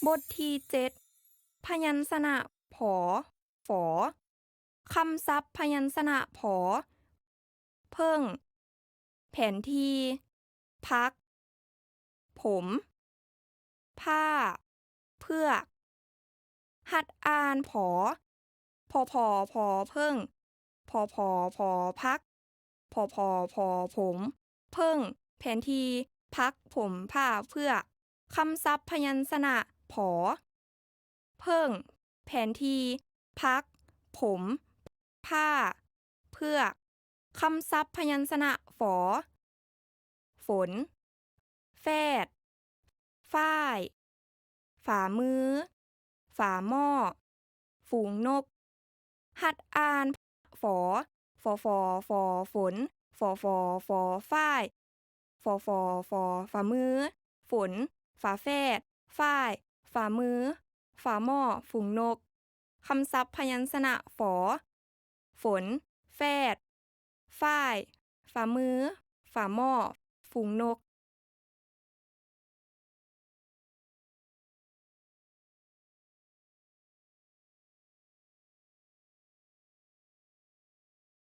ບົດທີເຈັດ ພະຍັນຊະນະ ຜ ຝ ຄຳສັບພະຍັນຊະນະ ຜ ເຜິ້ງ ແຜນທີ່ ຜັກ ຜົມ ຜ້າ ເຜືອກ ຫັດອ່ານ ຜ ຜ ຜ ຜ ເຜິ້ງ ຜ ຜ ຜ ຜັກ ຜ ຜ ຜ ຜົມ ເຜິ້ງ ແຜນທີ່ ຜັກ ຜົມ ຜ້າ ເຜືອກ ຄຳສັບພະຍັນຊະນະ ຜ ເຜິ້ງ ແຜນທີ່ ຜັກ ຜົມ ຜ້າ ເຜືອກ ຄຳສັບພະຍັນຊະນະ ຝ ຝົນ ແຟດ ຝ້າຍ ຝາມື ຝາໝໍ້ ຝູງນົກ ຫັດອ່ານ ຝ ຝ ຝ ຝ ຝົນ ຝ ຝ ຝ ຝ້າຍ ຝ ຝ ຝ ຝາມື ຝົນ ຝາແຟດ ຝ້າຍ ຝາມື ຝາໝໍ້ ຝູງນົກ ຄຳສັບພະຍັນຊະນະ ຝ ຝົນ ແຟດ ຝ້າຍ ຝາມື ຝາໝໍ້ ຝູງນົກ